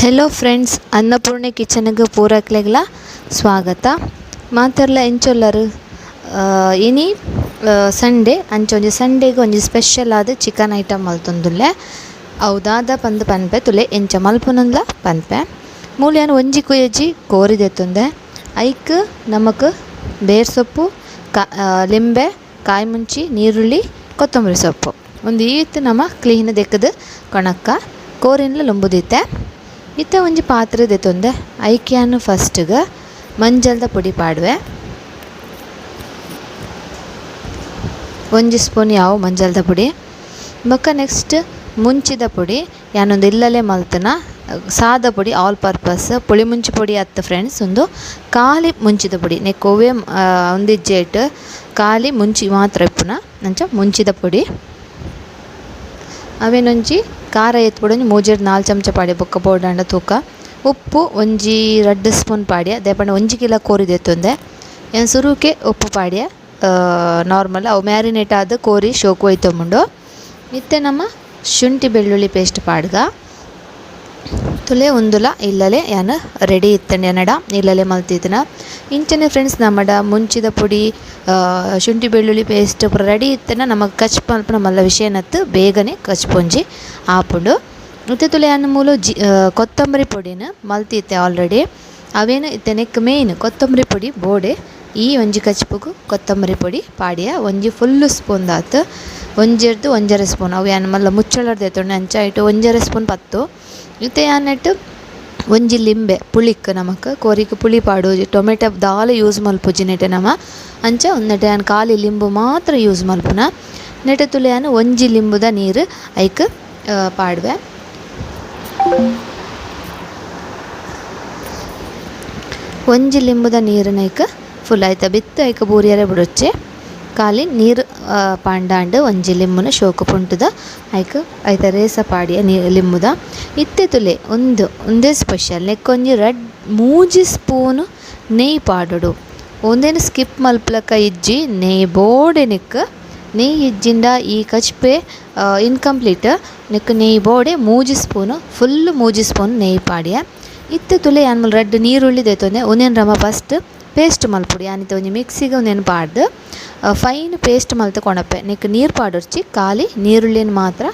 Hello friends, Annapurna ಕಿಚನ್ಗೆ ಪೂರಕ್ಲೆಗ್ಲ ಸ್ವಾಗತ. ಮಾತೆರ್ಲ ಎಂಚೊಲ್ಲರು ಇನಿ ಸಂಡೇ ಅಂಚ ಒಂಜಿ ಸಂಡೇಗೆ ಒಂಜಿ ಸ್ಪೆಷಲ್ ಆದ ಚಿಕನ್ ಐಟಮ್ ಮಲ್ತೊಂದುಲ್ಲೆ. ಅವು ದಾದ ಪಂದ್ ಪನ್ಪೆ ತುಲೆ ಎಂಚ ಮಲ್ಪುನಂದ್ಲ ಪನ್ಪೆ. ಮೂಲು ಒಂಜಿ ಕೆಜಿ ಕೋರಿ ದೆತ್ತೊಂದೆ. ಐಕ್ ನಮಕ್ ಬೇರ್ ಸೊಪ್ಪು, ಲಿಂಬೆ, ಕಾಯಿ ಮುಂಚಿ, ನೀರುಳ್ಳಿ, ಕೊತ್ತಂಬರಿ ಸೊಪ್ಪು ಒಂದು ಈತ್ ನಮ ಕ್ಲೀನ್ ದೆಕ್ಕದು ಕೊಣಕ್ಕ ಕೋರಿನ್ಲ ಲೊಂಬುದಿತ್ತೆ. ಇತ್ತೆ ಒಂಜಿ ಪಾತ್ರೆ ದೆತ್ತೊಂದೆ. ಐಕ್ಯಾನು ಫಸ್ಟ್ಗೆ ಮಂಜಲ್ದ ಪೊಡಿ ಪಾಡುವೆ. ಒಂಜಿ ಸ್ಪೂನ್ ಯಾವ ಮಂಜಲ್ದ ಪೊಡಿ. ಬೊಕ್ಕ ನೆಕ್ಸ್ಟ್ ಮುಂಚಿದ ಪೊಡಿ ಯಾನೊಂದು ಇಲ್ಲಲೇ ಮಲ್ತನ ಸಾದ ಪೊಡಿ ಆಲ್ ಪರ್ಪಸ್ ಪುಳಿ ಮುಂಚಿ ಪೊಡಿ ಅತ್ತ ಫ್ರೆಂಡ್ಸ್. ಒಂದು ಖಾಲಿ ಮುಂಚಿದ ಪೊಡಿ ನೆಕ್ಕೋವೆ ಒಂದಿಜ್ಜೇಟ್ ಖಾಲಿ ಮುಂಚಿ ಮಾತ್ರ ಇಪ್ಪುನ ಅಂಚ ಮುಂಚಿದ ಪೊಡಿ. ಅವೇನೊಂಜಿ ಖಾರ ಎತ್ಪೊಡು ಒಂಜಿ ಮೂಜೆಡ್ 4 ಚಮಚ ಪಾಡ್ಯ ಬೊಕ್ಕ ಬೋಡಾಂಡ ತೂಕ. ಉಪ್ಪು ಒಂಜಿ 2 ಸ್ಪೂನ್ ಪಾಡ್ಯ. ದೇಪಂಡ ಒಂಜಿ ಕಿಲೋ ಕೋರಿ ದೆತ್ತೊಂದೆ. ಯಾನ್ ಸುರುಕೆ ಉಪ್ಪು ಪಾಡ್ಯ ನಾರ್ಮಲ್ ಅವು ಮ್ಯಾರಿನೇಟ್ ಆದ್ ಕೋರಿ ಶೋಕು ಒಯ್ತೊಂಬುಂಡು. ಇತ್ತೆ ನಮ್ಮ ಶುಂಠಿ ಬೆಳ್ಳುಳ್ಳಿ ಪೇಸ್ಟ್ ಪಾಡ್ಗ. ತುಲೆ ಉಂದುಲ ಇಲ್ಲಲೆ ಯಾನ್ ರೆಡಿ ಇತ್ತಂಡೆ ಎನ್ನಡ ಇಲ್ಲಲೆ ಮಲ್ತಿತ್ತಿನ. ಇಂಚನೆ ಫ್ರೆಂಡ್ಸ್ ನಮ್ಮಡ ಮುಂಚಿದ ಪೊಡಿ ಶುಂಠಿ ಬೆಳ್ಳುಳ್ಳಿ ಪೇಸ್ಟ್ ಪೂರ ರೆಡಿ ಇತ್ತಂಡ ನಮಕ್ ಕಚ್ ಮಲ್ಪುನ ಮಲ್ಲ ವಿಷಯನತ್ತು ಬೇಗನೆ ಕಚ್ಪೊಂಜಿ ಆಪುಂಡು. ಇತ್ತೆ ತುಲೆ ಯಾನ್ ಮೂಲು ಕೊತ್ತಂಬರಿ ಪೊಡಿನ ಮಲ್ತಿತ್ತೆ ಆಲ್ರೆಡಿ. ಅವೇನು ಇತ್ತೆ ನೆಕ್ ಮೇನ್ ಕೊತ್ತಂಬರಿ ಪೊಡಿ ಬೋಡೆ. ಈ ಒಂಜಿ ಕಚ್ಪುಗು ಕೊತ್ತಂಬರಿ ಪೊಡಿ ಪಾಡ್ಯ ಒಂಜಿ ಫುಲ್ ಸ್ಪೂನ್ ದಾತ್ ಒಂಜೆರ್ದು 1.5 ಸ್ಪೂನ್ ಅವು ಯಾನ್ ಮಲ್ಲ ಮುಚ್ಚಳರ್ದು ಎತ್ತೊಂಡೆ ಅಂಚ ಇಟ್ಟು 1.5 ಸ್ಪೂನ್ ಪತ್ತು. ಇತ್ತೆ ಯಾನೆಟ್ ಒಂಜಿ ಲಿಂಬೆ ಪುಳಿಕ್ ನಮಕ್ ಕೋರಿಕ್ ಪುಳಿ ಪಾಡು ಟೊಮೆಟೊ ದಾಲ ಯೂಸ್ ಮಲ್ಪುಜಿ ನೆಟೆ ನಮ ಅಂಚ ಒಂದೆಟೆ ಯಾನ್ ಖಾಲಿ ಲಿಂಬು ಮಾತ್ರ ಯೂಸ್ ಮಲ್ಪುನ. ನೆಟೆ ತುಲೆ ಯಾನ್ ಒಂಜಿ ಲಿಂಬುದ ನೀರು ಐಕ್ ಪಾಡುವೆ. ಒಂಜಿ ಲಿಂಬುದ ನೀರನ್ನ ಐಕ್ ಫುಲ್ ಆಯ್ತ ಬಿತ್ತು ಐಕ್ ಬೂರಿಯರೆ ಬಿಡೊಚ್ಚೆ. ಖಾಲಿ ನೀರು ಪಾಂಡಾಂಡ್ ಒಂಜಿ ಲಿಂಬುನ ಶೋಕು ಪುಂಟುದ ಐಕ್ ಐತ ರೇಸ ಪಾಡಿಯ ಲಿಂಬುದ. ಇತ್ತೆ ತುಲೆ ಒಂದು ಒಂದೇ ಸ್ಪೆಷಲ್ ನೆಕ್ಕೊಂಜಿ ರಡ್ ಮೂಜಿ ಸ್ಪೂನು ನೆಯ್ ಪಾಡೊಡು. ಒಂದೇನು ಸ್ಕಿಪ್ ಮಲ್ಪಲಕ ಇಜ್ಜಿ ನೆಯ್ ಬೋಡೆ ನೆಕ್ ನೆಯ್ ಇಜ್ಜಿಂಡ ಈ ಕಚ್ಪೆ ಇನ್ಕಂಪ್ಲೀಟ್. ನೆಕ್ ನೆಯ್ ಬೋಡೆ ಮೂಜಿ ಸ್ಪೂನು ಫುಲ್ ಮೂಜಿ ಸ್ಪೂನ್ ನೆಯ್ ಪಾಡಿಯ. ಇತ್ತೆ ತುಲೆ ಯಾನ್ ಮೂಲು ರಡ್ಡ್ ನೀರುಳ್ಳಿ ದೆತ್ತೊಂದೆ. ಒಂದೇನು ರಮ ಫಸ್ಟ್ ಪೇಸ್ಟ್ ಮಲ್ಪೊಡು. ಯಾನಿತ್ತೆ ಒಂಜಿ ಮಿಕ್ಸಿಗೆ ಒಂದೇನು ಪಾಡ್ದು ಫೈನ್ ಪೇಸ್ಟ್ ಮಲ್ತ್ ಕೊಣಪೆ. ನೆಕ್ ನೀರು ಪಾಡೊರ್ಚಿ ಖಾಲಿ ನೀರುಳ್ಳಿನ ಮಾತ್ರ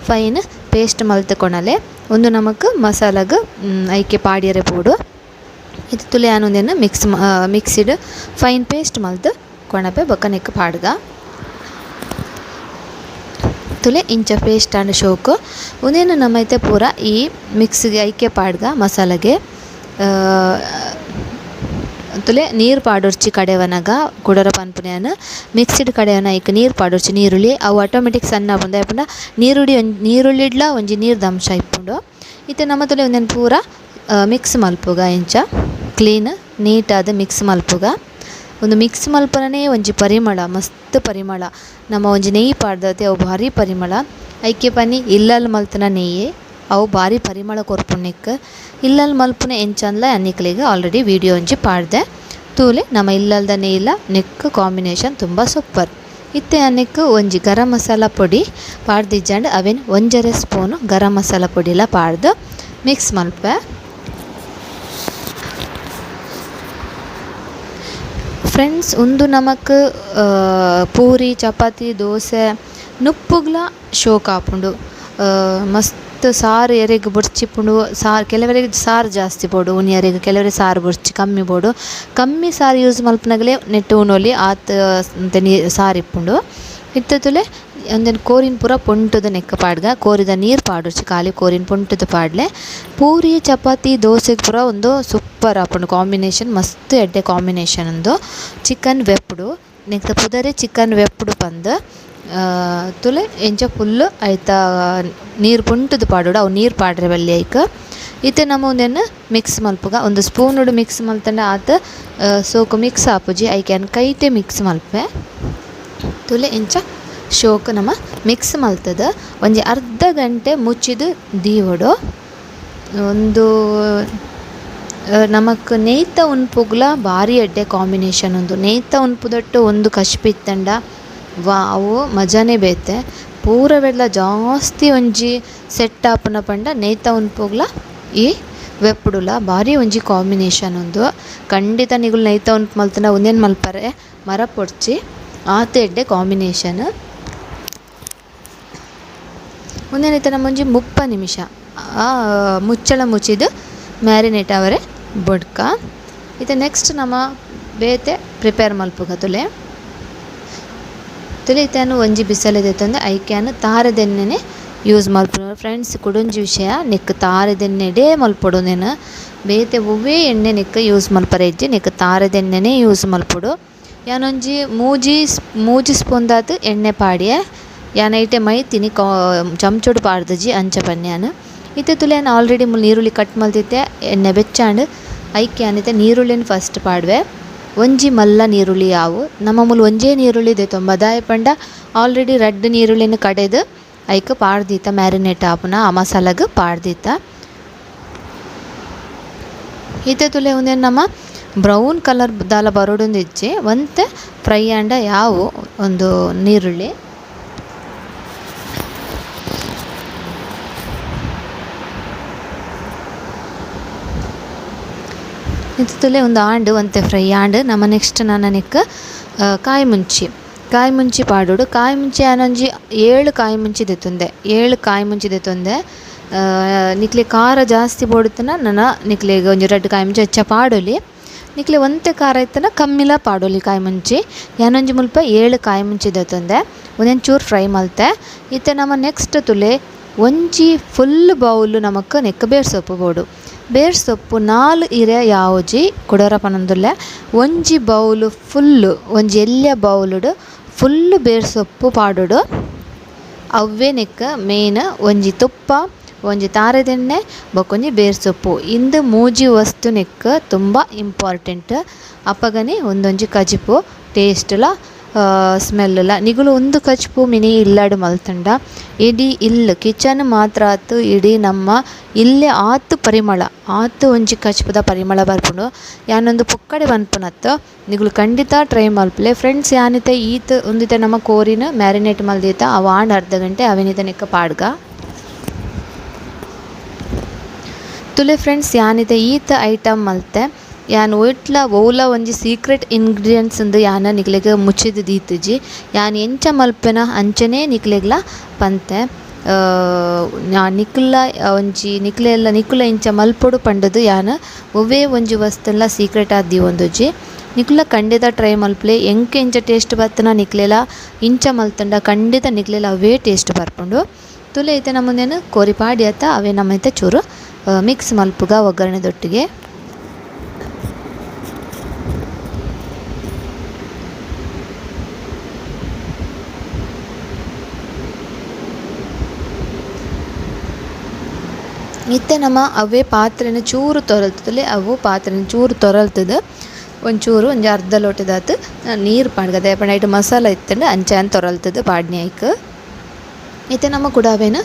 ಫೈನ್ ಪೇಸ್ಟ್ ಮಲ್ತ್ ಕೊಣಲೆ. ಒಂದು ನಮಕ್ ಮಸಾಲಾಗ್ ಐಕೆ ಪಾಡಿಯರೆ ಬೋಡು. ಇತ್ತೆ ತುಲೆ ಯಾನ್ ಒಂದೇನು ಮಿಕ್ಸಿಡ್ ಫೈನ್ ಪೇಸ್ಟ್ ಮಲ್ತ್ ಕೊಣಪೆ ಬೊಕ್ಕ ನೆಕ್ ಪಾಡ್ಗ. ತುಲೆ ಇಂಚ ಪೇಸ್ಟ್ ಆಂಡ್ ಶೋಕು ಒಂದೇನು ನಮೈತೆ ಪೂರ ಈ ಮಿಕ್ಸಿಗೆ ಐಕೆ ಪಾಡ್ಗ ಮಸಾಲೆಗೆ. ತುಲೆ ನೀರು ಪಾಡೊರ್ಚಿ ಕಡೆವನಗ ಕುಡೊರ ಪನ್ಪುನ ಮಿಕ್ಸಿಡ್ ಕಡೆವನ ಐಕ್ ನೀರು ಪಾಡೊರ್ಚಿ ನೀರುಳ್ಳಿ ಅವು ಆಟೋಮೆಟಿಕ್ ಸಣ್ಣ ಆಪುಂಡು. ದಾಯೆ ಪಂಡ ನೀರುಳ್ಳಿ ನೀರುಳ್ಳಿಡ್ಲ ಒಂಜಿ ನೀರ್ದ ಅಂಶ ಇಪ್ಪುಂಡು. ಇತ್ತೆ ನಮ ತುಲೆ ಒಂದೆನ್ ಪೂರ ಮಿಕ್ಸ್ ಮಲ್ಪುಗ ಇಂಚ ಕ್ಲೀನ್ ನೀಟಾದ್ ಮಿಕ್ಸ್ ಮಲ್ಪುಗ. ಒಂದು ಮಿಕ್ಸ್ ಮಲ್ಪುನನೇ ಒಂಜಿ ಪರಿಮಳ ಮಸ್ತ್ ಪರಿಮಳ. ನಮ ಒಂಜಿ ನೆಯ್ಯಿ ಪಾಡ್ದತೆ ಅವು ಭಾರಿ ಪರಿಮಳ. ಐಕೆ ಪನಿ ಇಲ್ಲಲ್ ಮಲ್ತನ ನೆಯ್ಯಿ ಅವು ಭಾರಿ ಪರಿಮಳ ಕೊರ್ಪುಂಡು ನೆಕ್. ಇಲ್ಲಲ್ ಮಲ್ಪುನ ಎಂಚನ್ಲ ನಿಕ್ಲೆಗ್ ಆಲ್ರೆಡಿ ವೀಡಿಯೋ ಒಂಜಿ ಪಾಡ್ದೆ. ತೂಲೆ ನಮ ಇಲ್ಲಲ್ದ ನೆಯ್ಯಿಲ ನೆಕ್ ಕಾಂಬಿನೇಷನ್ ತುಂಬ ಸೂಪರ್. ಇತ್ತೆ ನೆಕ್ ಒಂಜಿ ಗರಂ ಮಸಾಲ ಪೊಡಿ ಪಾಡ್ದಿಜ್ಜಾಂಡ ಅವೇನ್ 1.5 ಸ್ಪೂನು ಗರಂ ಮಸಾಲ ಪೊಡಿಲ ಪಾಡ್ದು ಮಿಕ್ಸ್ ಮಲ್ಪೆ. ಫ್ರೆಂಡ್ಸ್ ಉಂದು ನಮಕ್ ಪೂರಿ ಚಪಾತಿ ದೋಸೆ ನುಪ್ಪುಗ್ಲ ಶೋಕ್ ಆಪುಂಡು. ಮಸ್ತ್ ಸಾರು ಎರೆಗ್ ಬೊರ್ಚಿಪುಂಡು. ಸಾರು ಕೆಲವರಿಗೆ ಸಾರು ಜಾಸ್ತಿ ಬೋಡು ಉನಿಯರೆಗ್, ಕೆಲವರಿಗೆ ಸಾರು ಬೊರ್ಚಿ ಕಮ್ಮಿ ಬೋಡು. ಕಮ್ಮಿ ಸಾರು ಯೂಸ್ ಮಲ್ಪುನಗಲೇ ನೆಟ್ ಉನೊಲಿ ಆತ್ ಸಾರು ಇಪ್ಪುಂಡು. ಇತ್ತೆ ತುಲೆ ಒಂದೆನ್ ಕೋರಿನ್ ಪೂರ ಪೊಂಟುದ ನೆಕ್ ಪಾಡ್ಗ. ಕೋರಿದ ನೀರು ಪಾಡೊರ್ಚಿ ಖಾಲಿ ಕೋರಿನ್ ಪೊಂಟುದ ಪಾಡ್ಲೆ. ಪೂರಿ ಚಪಾತಿ ದೋಸೆಗ್ ಪೂರ ಉಂದು ಸೂಪರ್ ಆಪುಂಡು ಕಾಂಬಿನೇಷನ್ ಮಸ್ತ್ ಎಡ್ಡೆ ಕಾಂಬಿನೇಷನ್ ಉಂದು. ಚಿಕನ್ ವೆಪ್ಪುಡು ನೆಕ್ತ ಪುದರೇ ಚಿಕನ್ ವೆಪ್ಪುಡು ಪಂದ್. ತುಲೆ ಎಂಚ ಫುಲ್ ಐತ ನೀರು ಪೊಂಟುದು ಪಾಡೊಡು ಅವು ನೀರು ಪಾಡ್ರೆ ಬಲ್ಲಿ ಐಕ್. ಇತ್ತೆ ನಮ ಉಂದೆನ್ ಮಿಕ್ಸ್ ಮಲ್ಪುಗ. ಒಂದು ಸ್ಪೂನುಡು ಮಿಕ್ಸ್ ಮಲ್ತಂಡ ಆತ್ ಸೋಕು ಮಿಕ್ಸ್ ಆಪುಜಿ. ಐಕ್ ಯಾನ್ ಕೈಟೆ ಮಿಕ್ಸ್ ಮಲ್ಪೆ. ತುಲೆ ಎಂಚ ಶೋಕು ನಮ ಮಿಕ್ಸ್ ಮಲ್ತದ ಒಂಜಿ ಅರ್ಧ ಗಂಟೆ ಮುಚ್ಚಿದು ದೀವೊಡು. ಒಂದು ನಮಕ್ ನೆಯ್ತ ಉನ್ಪುಗ್ಲ ಭಾರಿ ಎಡ್ಡೆ ಕಾಂಬಿನೇಷನ್ ಉಂದು. ನೆಯ್ತ ಉನ್ಪುದಟ್ಟು ಒಂದು ಕಶ್ಪಿ ಇತ್ತಂಡ ವಾ ಅವು ಮಜಾನೇ ಬೇತೆ. ಪೂರವೆಡ್ಲ ಜಾಸ್ತಿ ಒಂಜಿ ಸೆಟ್ ಆಪುನ ಪಂಡ ನೆಯ್ತ ಉನ್ಪುಗ್ಲ ಈ ವೆಪ್ಪುಡುಲ ಬಾರಿ ಒಂಜಿ ಕಾಂಬಿನೇಷನ್ ಉಂದು. ಖಂಡಿತ ನಿಗುಲು ನೈತ ಉಂಟು ಮಲ್ತನ ಉಂದೆನ್ ಮಲ್ಪರೆ ಮರಪೊಡ್ಚಿ ಆತ್ ಎಡ್ಡೆ ಕಾಂಬಿನೇಷನ್. ಉಂದೆನ್ ಇತ್ತೆ ನಮ ಒಂಜಿ 30 ನಿಮಿಷ ಮುಚ್ಚಳ ಮುಚ್ಚಿದ್ ಮ್ಯಾರಿನೇಟ್ ಅವರೆ ಬೊಡ್ಕ. ಇತ್ತೆ ನೆಕ್ಸ್ಟ್ ನಮ ಬೇತೆ ಪ್ರಿಪೇರ್ ಮಲ್ಪುಗ ತುಲೆ. ತುಲೆ ಇತ್ತೆ ಒಂಜಿ ಬಿಸಲೆ ದೆತ್ತೊಂದು ಐಕ್ಯಾನ್ ತಾರೆದೆಣ್ಣೆನೆ ಯೂಸ್ ಮಲ್ಪುನ ಫ್ರೆಂಡ್ಸ್. ಕುಡೊಂಜಿ ವಿಷಯ ನೆಕ್ ತಾರೆದೆಣ್ಣೆಡೇ ಮಲ್ಪೊಡು ನೆನ್ ಬೇತೆ ಒವ್ವೇ ಎಣ್ಣೆ ನೆಕ್ ಯೂಸ್ ಮಲ್ಪರೆ ಇಜ್ಜಿ, ನೆಕ್ ತಾರೆದೆಣ್ಣೆನೆ ಯೂಸ್ ಮಲ್ಪೊಡು. ಯಾನೊಂಜಿ ಮೂಜಿ ಸ್ಪೂನ್ ದಾತ್ ಎಣ್ಣೆ ಪಾಡಿಯೆ ಯಾನ್ ಐಟೆ ಮೈತಿನಿ ಚಮಚೊಡು ಪಾಡ್ದಜಿ ಅಂಚ ಪನ್ಯಾನ್. ಇತ್ತೆ ತುಲೆ ಯಾನ್ ಆಲ್ರೆಡಿ ಮುಲ್ ನೀರುಳ್ಳಿ ಕಟ್ ಮಲ್ತಿತ್ತೆ ಎಣ್ಣೆ ಬೆಚ್ಚಾಂಡ್ ಐಕ್ ಯಾನ್ ಇತ್ತೆ ನೀರುಳ್ಳಿನ್ ಫಸ್ಟ್ ಪಾಡ್ವೆ. ಒಂಜಿ ಮಲ್ಲ ನೀರುಳ್ಳಿ ಯಾವು ನಮ್ಮ ಮುಲ್ ಒಂಜೇ ನೀರುಳ್ಳಿ ದೆತೊಂಬ ದಾಯೆ ಪಂಡ ಆಲ್ರೆಡಿ ರಡ್ಡ್ ನೀರುಳ್ಳಿನ ಕಡೆದು ಐಕ್ ಪಾಡ್ದೀತ ಮ್ಯಾರಿನೇಟ್ ಆಪುನ ಆ ಮಸಾಲಗ್ ಪಾಡ್ದೀತ. ಇತ್ತೆ ತುಲೆ ಉಂದೆನ್ ನಮ ಬ್ರೌನ್ ಕಲರ್ ದಾಲ ಬರೊಡೊಂದು ಇಜ್ಜಿ ಒಂತೆ ಫ್ರೈ ಆಂಡ ಯಾವು ಒಂದು ನೀರುಳ್ಳಿ. ಇತ್ತೆ ತುಲೆ ಒಂದು ಆಂಡ್ ಒಂತೆ ಫ್ರೈ ಆಂಡ್ ನಮ ನೆಕ್ಸ್ಟ್ ನನನಿಕ್ ಕಾಯಿ ಮುಂಚಿ ಕಾಯಿ ಮುಂಚಿ ಪಾಡೋಡು. ಕಾಯಿ ಮುಂಚಿ ಯಾನೊಂಜಿ 7 ಕಾಯಿ ಮುಂಚಿ ದೆತ್ತೊಂದೆ 7 ಕಾಯಿ ಮುಂಚಿ ದೆತ್ತೊಂದೆ. ನಿಕ್ಲೆ ಖಾರ ಜಾಸ್ತಿ ಬೋಡುತ್ತನ ನನ ನಿಕ್ಲೆಗ್ ಒಂಜಿ 2 ಕಾಯಿ ಮುಂಚಿ ಹೆಚ್ಚ ಪಾಡೊಲಿ, ನಿಕ್ಲೆ ಒಂತೆ ಖಾರ ಇತ್ತನ ಕಮ್ಮಿಲ ಪಾಡೊಲಿ ಕಾಯಿ ಮುಂಚಿ. ಯಾನೊಂಜಿ ಮುಲ್ಪ 7 ಕಾಯಿ ಮುಂಚಿ ದೆತ್ತೊಂದೆ ಒಂದೊಂದು ಚೂರು ಫ್ರೈ ಮಲ್ತೆ. ಇತ್ತೆ ನಮ ನೆಕ್ಸ್ಟ್ ತುಲೆ ಒಂಜಿ ಫುಲ್ ಬೌಲು ನಮಕ್ ನೆಕ್ ಬೇರ್ ಸೊಪ್ಪು ಬೋಡು. ಬೇರ್ ಸೊಪ್ಪು 4 ಇರೆ ಯಾವುಜಿ ಕುಡೋರ ಪನೊಂದುಲ್ಲೆ. ಒಂಜಿ ಬೌಲು ಫುಲ್ಲು ಒಂಜಿ ಎಲ್ಯ ಬೌಲುಡು ಫುಲ್ಲು ಬೇರ್ ಸೊಪ್ಪು ಪಾಡೋಡು. ಅವ್ವೇ ನೆಕ್ ಮೇನ್ ಒಂಜಿ ತುಪ್ಪ ಒಂಜಿ ತಾರೆದೆಣ್ಣೆ ಬೊಕ್ಕೊಂಜಿ ಬೇರ್ ಸೊಪ್ಪು ಇಂದು ಮೂಜಿ ವಸ್ತು ನೆಕ್ ತುಂಬ ಇಂಪಾರ್ಟೆಂಟ್. ಅಪಗನೆ ಒಂದೊಂಜಿ ಕಜಿಪು ಟೇಸ್ಟ್ಲ ಸ್ಮೆಲ್ಲ ನಿಗುಲು ಒಂದು ಕಜಿಪು ಮಿನಿ ಇಲ್ಲಾಡು ಮಲ್ತಂಡ ಇಡೀ ಇಲ್ಲು ಕಿಚನ್ ಮಾತ್ರ ಆತು ಇಡೀ ನಮ್ಮ ಇಲ್ಲೇ ಆತು ಪರಿಮಳ ಆತು ಒಂಜಿ ಕಜಿಪುದ ಪರಿಮಳ ಬರ್ಪುಂಡು. ಯಾನೊಂದು ಪೊಕ್ಕಡೆ ಪನ್ಪುನತ್ತು ನಿಗುಲು ಖಂಡಿತ ಟ್ರೈ ಮಲ್ಪುಲೆ ಫ್ರೆಂಡ್ಸ್. ಯಾನಿತೆ ಈತ್ ಒಂದಿತೆ ನಮ್ಮ ಕೋರಿನ ಮ್ಯಾರಿನೇಟ್ ಮಲ್ದೀತ ಅವು ಆಂಡ್ ಅರ್ಧ ಗಂಟೆ ಅವೆನಿತ ನೆಕ್ಕ ಪಾಡ್ಗ ತುಲೆ ಫ್ರೆಂಡ್ಸ್. ಯಾನಿತೆ ಈತ್ ಐಟಮ್ ಮಲ್ತೆ ಯಾನ್ ಒಯ್ಟ್ಲ ಒವ್ಲ ಒಂಜಿ ಸೀಕ್ರೆಟ್ ಇಂಗ್ರೀಡಿಯೆಂಟ್ಸ್ ಇಂದು ಯಾನ ನಿಕ್ಲೆಗ್ ಮುಚ್ಚಿದ್ ದೀತುಜಿ. ಯಾನ್ ಎಂಚ ಮಲ್ಪೆನ ಅಂಚನೆ ನಿಕ್ಲೆಗ್ಲ ಪಂತೆ. ನಿಕ್ಲ ಒಂಜಿ ನಿಕ್ಲೆಲ್ಲ ನಿಕುಲ ಇಂಚ ಮಲ್ಪೊಡು ಪಂಡುದು ಯಾನ್ ಒವ್ವೇ ಒಂಜಿ ವಸ್ತುಲ ಸೀಕ್ರೆಟ್ ಆದ್ ದೀವೊಂದುಜಿ. ನಿಕುಲ ಖಂಡಿತ ಟ್ರೈ ಮಲ್ಪುಲೆ. ಎಂಕ್ ಎಂಚ ಟೇಸ್ಟ್ ಬತ್ತನ ನಿಕ್ಲೆಲ ಇಂಚ ಮಲ್ತಂಡ ಖಂಡಿತ ನಿಕ್ಲೆಲ ಅವೇ ಟೇಸ್ಟ್ ಬರ್ಪುಂಡು. ತುಲೆ ಇತ್ತೆ ನಮುಂದೇನು ಕೋರಿ ಪಾಡಿ ಅತ್ತ ಅವೇ ನಮ್ಮ ಇತ್ತೆ ಚೂರು ಮಿಕ್ಸ್ ಮಲ್ಪುಗ ಒಗ್ಗರಣೆದೊಟ್ಟಿಗೆ. ಇತ್ತೆ ನಮ್ಮ ಅವೇ ಪಾತ್ರೆನ ಚೂರು ತೊರಲ್ತದೆ ಅವು ಪಾತ್ರೆನ ಚೂರು ತೊರಲ್ತದೆ ಒಂಚೂರು ಒಂಜಿ ಅರ್ಧ ಲೋಟದಾತ್ ನೀರು ಪಾಡ್ಗ ದಾಯೆ ಐಟ್ ಮಸಾಲ ಇತ್ತಂಡ ಅಂಚಾನ್ ತೊರಲ್ತದೆ ಪಾಡ್ನೆ ಐಕ್. ಇತ್ತೆ ನಮ್ಮ ಕುಡ ಅವೇನು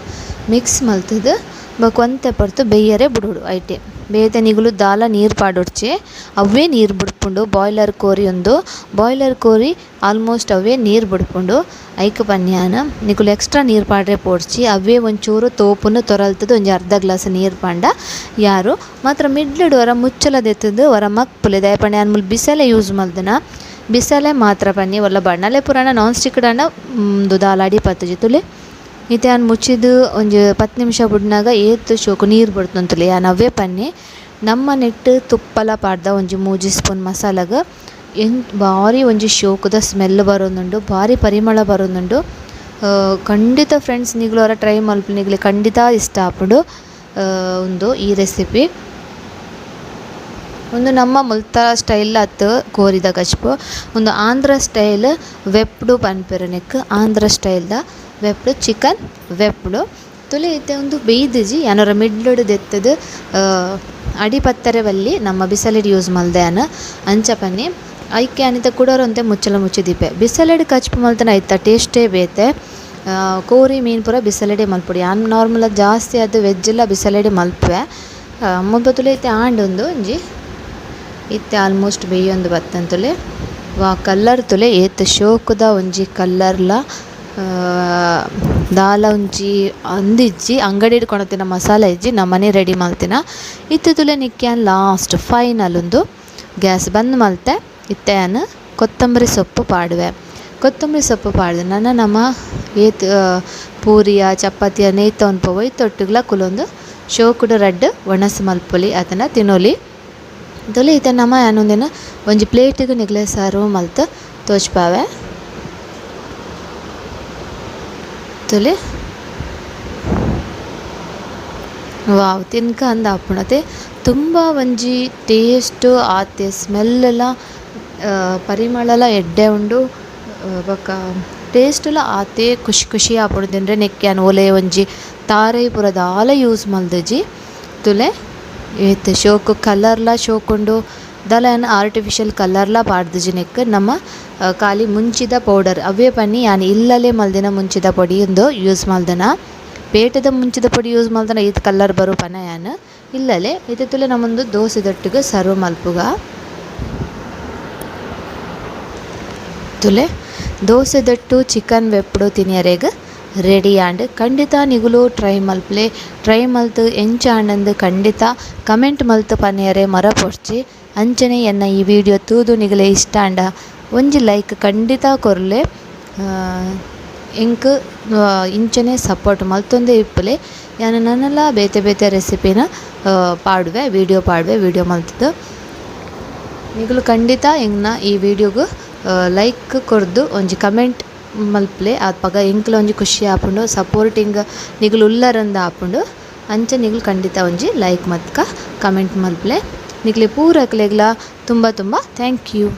ಮಿಕ್ಸ್ ಮಲ್ತದೆ ಬೊಕ ಒಂತೆ ಪೊರ್ತು ಬೇಯರೆ ಬುಡೋಡು ಐಟೆ ಬೇತೆ ನಿಗುಲು ದಾಲ ನೀರು ಪಾಡೊಡ್ಚಿ ಅವೇ ನೀರು ಬುಡ್ಪುಂಡು. ಬಾಯ್ಲರ್ ಕೋರಿ ಉಂದು ಬಾಯ್ಲರ್ ಕೋರಿ ಆಲ್ಮೋಸ್ಟ್ ಅವೇ ನೀರು ಬುಡ್ಪುಂಡು ಐಕ್ ಪನ್ಯಾನ ನಿಕುಲು ಎಕ್ಸ್ಟ್ರಾ ನೀರು ಪಾಡ್ರೆ ಪೋಡ್ಚಿ ಅವೇ ಒಂಚೂರು ತೋಪುನು ತೊರಲ್ತದೆ ಒಂಜಿ ಅರ್ಧ ಗ್ಲಾಸ್ ನೀರು ಪಾಂಡ ಯಾರು ಮಾತ್ರ ಮಿಡ್ಲುಡು ಹೊರ ಮುಚ್ಚಲ ದೆತ್ತದು ಹೊರ ಮಕ್ಪುಲೆ ದಾಯೆ ಪಂಡ ಯಾನ್ ಮುಲ್ ಬಿಸಲೆ ಯೂಸ್ ಮಲ್ದನ ಬಿಸಲೆ ಮಾತ್ರ ಪನ್ನಿ ಒಲ್ಲ ಬಣ್ಣಲೆ ಪುರಾಣ ನಾನ್ ಸ್ಟಿಕ್ ಡಾಂಡ ಉಂದು ದಾಲ ಅಡಿ ಪತ್ತುಜಿ ತುಲೆ. ಇತ್ತೆ ಯಾನ್ ಮುಚ್ಚಿದ್ ಒಂಜಿ 10 ನಿಮಿಷ ಬುಡ್ನಾಗ ಏತ್ ಶೋಕು ನೀರು ಬುಡ್ತುಂತುಲೆ ಯಾನ್ ಅವೇ ಪನ್ನಿ. ನಮ್ಮ ನೆಟ್ ತುಪ್ಪಲ ಪಾಡ್ದ ಒಂಜಿ 3 ಸ್ಪೂನ್ ಮಸಾಲಗ್ ಬಾರಿ ಒಂಜಿ ಶೋಕುದ ಸ್ಮೆಲ್ ಬರೋದುಂಡು ಬಾರಿ ಪರಿಮಳ ಬರೋದುಂಡು. ಖಂಡಿತ ಫ್ರೆಂಡ್ಸ್ ನಿಗುಲು ಅವರ ಟ್ರೈ ಮಲ್ಪು ನಿಗುಲು ಖಂಡಿತ ಇಷ್ಟ ಆಪುಂಡು ಉಂದು ಈ ರೆಸಿಪಿ. ಒಂದು ನಮ್ಮ ಮುಲ್ತ ಸ್ಟೈಲ್ ಅತ್ತು ಕೋರಿದ ಕಜ್ಪು ಒಂದು ಆಂಧ್ರ ಸ್ಟೈಲ್ ವೆಪ್ಡು ಪನ್ಪೆರ್ ನೆಕ್ ಆಂಧ್ರ ಸ್ಟೈಲ್ದ ವೆಪ್ಡು ಚಿಕನ್ ವೆಪ್ಡು. ತುಲೆ ಇತ್ತೆ ಒಂದು ಬೇಯ್ದಿಜಿ ಯಾನೊರ ಮಿಡ್ಲುಡು ದೆತ್ತದು ಅಡಿ ಪತ್ತರೆ ಬಲ್ಲಿ ನಮ್ಮ ಬಿಸಲೆಡ್ ಯೂಸ್ ಮಲ್ದೆ ಯಾನ್ ಅಂಚ ಪನ್ನಿ. ಐಕೆ ಯಾನಿತ ಕುಡೋರಂತೆ ಮುಚ್ಚಲ ಮುಚ್ಚಿ ದೀಪೆ ಬಿಸಲೆಡ್ ಕಜ್ಪು ಮಲ್ತನ ಐತ ಟೇಸ್ಟೇ ಬೇತೆ. ಕೋರಿ ಮೀನು ಪೂರ ಬಿಸಲೆಡೆ ಮಲ್ಪೊಡು ಯಾನ್ ನಾರ್ಮಲ್ ಜಾಸ್ತಿ ಅದು ವೆಜ್ಜೆಲ್ಲ ಬಿಸಲೆಡೆ ಮಲ್ಪುವೆ. ಮುಲ್ಪ ತುಲೆ ಇತ್ತೆ ಆಂಡ್ ಉಂದು ಒಂಜಿ ಇತ್ತೆ ಆಲ್ಮೋಸ್ಟ್ ಬೇಯೊಂದು ಬತ್ತಂತುಲೆ ವಾ ಕಲ್ಲರ್ ತುಲೆ ಏತ್ ಶೋಕುದ ಒಂಜಿ ಕಲ್ಲರ್ಲ ದಾಲ ಒಂಜಿ ಅಂದಿಜ್ಜಿ ಅಂಗಡಿಡ್ ಕೊನತಿನ ಮಸಾಲೆ ಇಜ್ಜಿ ನಮನೆ ರೆಡಿ ಮಲ್ತಿನ. ಇತ್ತೆ ತೂಲೆ ನಿಕ್ಕ್ ಯಾನ್ ಲಾಸ್ಟ್ ಫೈನಲ್ ಉಂದು ಗ್ಯಾಸ್ ಬಂದ್ ಮಲ್ತೆ. ಇತ್ತೆ ಯಾನ್ ಕೊತ್ತಂಬರಿ ಸೊಪ್ಪು ಪಾಡುವೆ. ಕೊತ್ತಂಬರಿ ಸೊಪ್ಪು ಪಾಡ್ದ್ ನನ ನಮ ಏತ್ ಪೂರಿಯ ಚಪಾತಿಯ ನೇತೊಂದು ಪೋವ ಇತ್ತೊಟ್ಟುಗ್ಲ ಕುಲೊಂದು ಶೋಕುಡು ರಡ್ಡ್ ಒಣಸ್ ಮಲ್ಪೊಲಿ ಅತನ ತಿನೊಲಿ. ತೂಲೆ ಇತ್ತೆ ನಮ ಯಾನ್ ಉಂದೆನ್ ಒಂಜಿ ಪ್ಲೇಟಿಗ್ ನಿಕ್ಲೆ ಸರ್ವ್ ಮಲ್ತ್ ತೋಜ್ಪಾವೆ. ತೂಲೆ ವಾವ್ ತಿನ್ಕ ಅಂದ್ ಆಪುಂಡು ಅತೆ. ತುಂಬ ಒಂಜಿ ಟೇಸ್ಟ್ ಆತೆ ಸ್ಮೆಲ್ ಲ ಪರಿಮಳಲ ಎಡ್ಡೆ ಉಂಡು ಬೊಕ ಟೇಸ್ಟ್ ಲ ಆತೆ ಖುಷಿ ಖುಷಿ ಆಪುಂಡು ತಿಂದ್ರೆ ನೆಕ್ಕ್ ಯಾನ್ ಓಲೆ ಒಂಜಿ ತಾರೈ ಪೂರ ದಾಲ ಯೂಸ್ ಮಲ್ದಿಜಿ. ತೂಲೆ ಏತ್ ಶೋಕು ಕಲರ್ ಲ ಶೋಕು ಉಂಡು ದಾಲ ಯಾನ್ ಆರ್ಟಿಫಿಷಿಯಲ್ ಕಲರ್ ಲ ಪಾಡ್ದಿಜಿ ನೆಕ್ಕ್. ನಮ ಖಾಲಿ ಮುಂಚಿದ ಪೌಡರ್ ಅವ್ವೇ ಪನ್ನಿ ಯಾನ್ ಇಲ್ಲಲೇ ಮಲ್ದಿನ ಮುಂಚಿದ ಪೊಡಿ ಉಂದು ಯೂಸ್ ಮಲ್ದನ. ಪೇಟೆದ ಮುಂಚಿದ ಪೊಡಿ ಯೂಸ್ ಮಲ್ದನ ಏತ್ ಕಲರ್ ಬರು ಪನ ಯಾನ್ ಇಲ್ಲಲೇ. ಇತ್ತೆ ತೂಲೆ ನಮೊಂದು ದೋಸೆದೊಟ್ಟಿಗೆ ಸರ್ವ್ ಮಲ್ಪುಗ. ತೂಲೆ ದೋಸೆದೊಟ್ಟು ಚಿಕನ್ ಬೆಪ್ಪುಡು ತಿನಿಯರೆಗ್ ರೆಡಿ ಆಂಡ್. ಖಂಡಿತ ನಿಗುಲು ಟ್ರೈ ಮಲ್ಪುಲೆ. ಟ್ರೈ ಮಲ್ತ್ ಎಂಚ ಆಂಡಂದ್ ಖಂಡಿತ ಕಮೆಂಟ್ ಮಲ್ತ್ ಪನಿಯರೆ ಮರಪೊಡ್ಚಿ. ಅಂಚನೆ ಎನ್ನ ಈ ವಿಡಿಯೋ ತೂದು ನಿಗಲೆ ಇಷ್ಟ ಆಂಡ ಒಂಜಿ ಲೈಕ್ ಖಂಡಿತ ಕೊರ್ಲೆ. ಎಂಕ್ ಇಂಚನೆ ಸಪೋರ್ಟ್ ಮಲ್ತೊಂದೇ ಇಪ್ಪುಲೆ. ಯಾನ್ ನನಲ ಬೇತೆ ಬೇತೆ ರೆಸಿಪಿನ ಪಾಡುವೆ, ವಿಡಿಯೋ ಪಾಡುವೆ, ವಿಡಿಯೋ ಮಲ್ತುದು ನಿಗುಲು ಖಂಡಿತ ಎಂಕ್ನ ಈ ವಿಡಿಯೋಗು ಲೈಕ್ ಕೊರ್ದು ಒಂಜಿ ಕಮೆಂಟ್ ಮಲ್ಪುಲೆ. ಅಪಗ ಎಂಕ್ಲ ಒಂಜಿ ಖುಷಿ ಆಪುಂಡು, ಸಪೋರ್ಟಿಂಗ್ ನಿಗುಲು ಉಲ್ಲರಂದ್ ಆಪುಂಡು. ಅಂಚ ನಿಗುಲು ಖಂಡಿತ ಒಂಜಿ ಲೈಕ್ ಮತ್ಕ ಕಮೆಂಟ್ ಮಲ್ಪುಲೆ. ನಿಕ್ಲೆ ಪೂರಕ್ಲೆಗ್ಲ ತುಂಬ ತುಂಬ thank you.